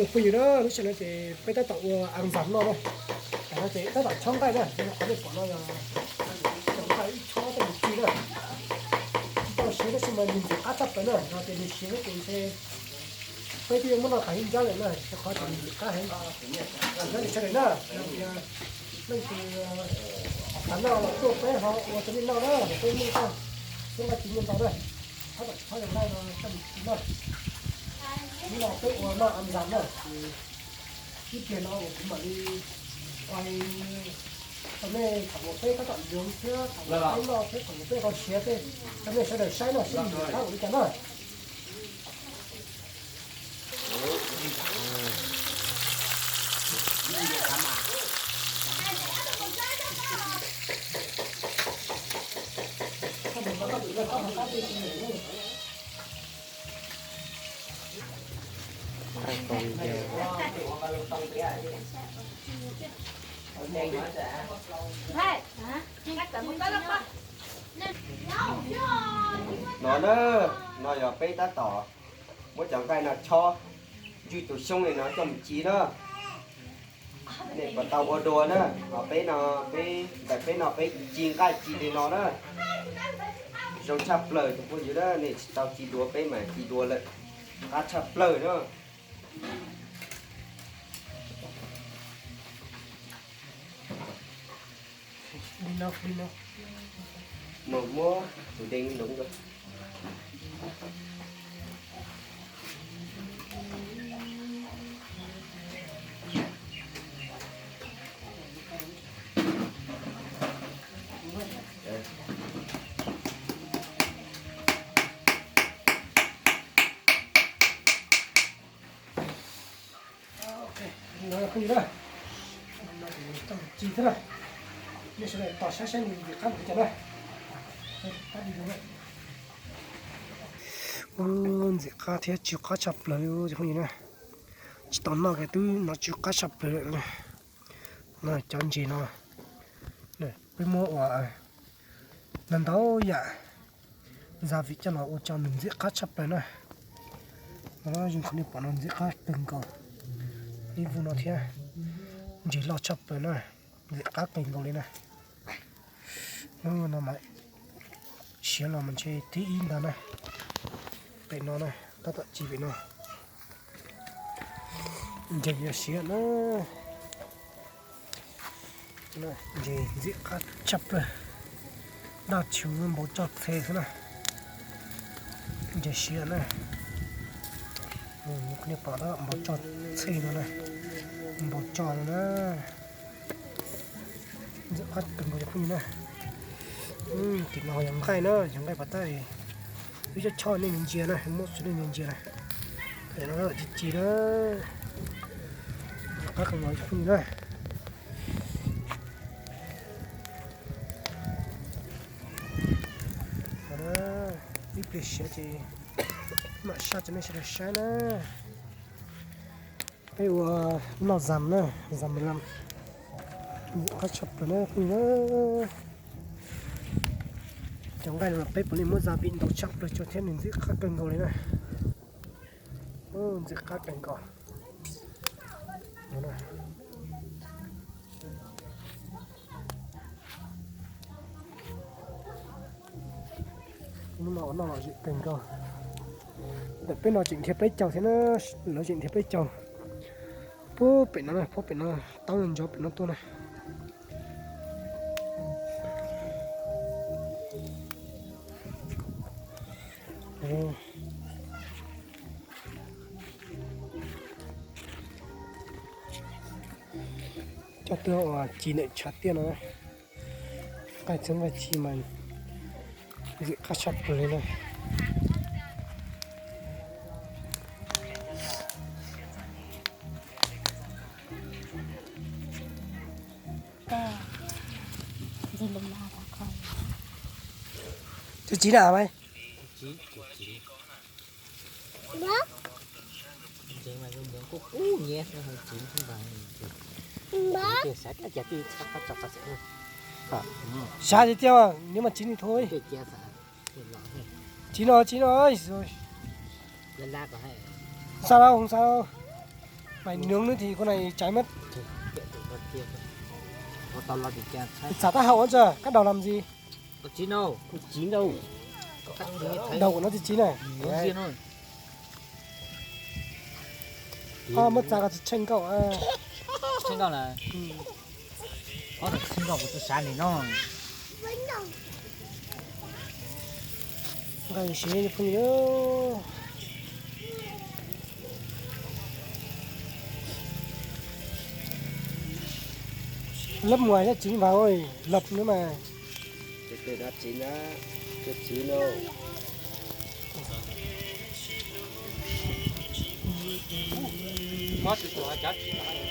Phooj ywg na, lub sij hawm no ces peb tab tom ua a zam noj na. Tam no ces tab tom chob nqaij na, qhov nej pom no yog cov nqaij ib chob tej mus ci na. Tsis tau siav tab sis mas nws ntxim qab tshaj plaws na, no ces nws siav ces ntshe peb twb yuav muab noj qab ib nrab lawm na, rau qhov tias nws ntxim qab heev. Nyob li sawv daws na, leej twg xav noj los tuaj peb ho ua rau nej noj na, peb muaj tau, peb nqaij ci muaj ntau na. Tab tom chob cov nqaij no coj mus ci na. Hnub no peb ua noj a zam na, ces ib pliag no uas kuv mam li ua rau nej thaum uas peb tab tom yuav thiab thaum uas peb noj thiab thaum uas peb ho siav tej rau nej sawv daws saib na, seb nws ntxim qab ua li cas na. No na, no yog peb tab tom muab cov nqaij no chob ntswj tus xyoob li no coj mus ci na. Nej puas tau ua dua na, ho peb no, peb ntawm peb no peb ci nqaij ci li no na. Zoo tshaj plaws tus phooj ywg na, nej tsis tau ci dua peb mas ci dua lawm, qab tshaj plaws na. Mus muab tus dej noo. No phooj ywg na, no ces tau ci thiab na, nej sawv daws tos saib saib nws ntxim qab npaum li cas na. Ntxim qab thiab tsw qab tshaj plaws li cov phooj ywg na. Tsis tau noj kiag twb hnov tsw qab tshaj plaws lawm. No cov ntses no peb muab ua ntau ntau yam gia vị coj los ua tso nws ntxim qab tshaj plaws na. No zoo li nej pom no ntxim qab kawg nkaus. Ib vuag no thiab, ntses loj tshaj plaws na, ntxim qab kawg nkaus li na. Hnub no mas siav los mas ntshe thib ib ntag na. Pem no na, tab tom ci pem no. Ntses yuav siav na. Ntses ntxim qab tshaj plaws, daj tshwv npaum coj txhe xwb na. Ntses siav na. Nej pom tab tom npaum coj txhe no na, npaum coj no na. Ntxim qab kawg nkaus cov phooj ywg na. Tim no yog nqaij na, yog nqaij pas tab. Wb coj chob nej ntsia na, muab tso nej ntsia na. Tam no ci ci na. Ntxim qab kawg nkaus cov phooj ywg na. Ib pliag siav ces mam saj tso nej sawv daws saib na. Peb ua noj zam na, zam me lam. Ntxim qab tshaj plaws na phooj ywg na. Cov nqaij no peb puav leej muab gia vị ntau tshaj plaws tso thiab nws ntxim qab kawg nkaus li na. Ntxim qab kawg nkaus. Hnub no ua noj lom zem kawg nkaus. Ntawm peb no tseem nrhiav peb caug thiab na, lawv tseem nrhiav peb caug. Puag pem no na, puag pem no, taub ntsoov pem no tuaj na. Coj tuaj ua ci ntawm tshav tiaj no, nqaij txheeb nqaij ci mas ntxim qab tshaj plaws li na. Cov ci na mas. Kub kub nyiab xwb, tsis npaag. Xav tiag tiag, nws mas tsis li thuv. Tsis no, tsis no. Xa lauj, xa lauj. Maiv nws thiab kuv na tsaiv mab. Txav tab hau ua ntsa, kab daus lam ntsis. Daus kuv no tsis tsis na. Muab txav ko tsis tsheej nkauj. Nqa siv phooj ywg. Lab muas yog tsis npaag, lab na mas. Tsis na, tsis na. Mob tsis tau cov tsis.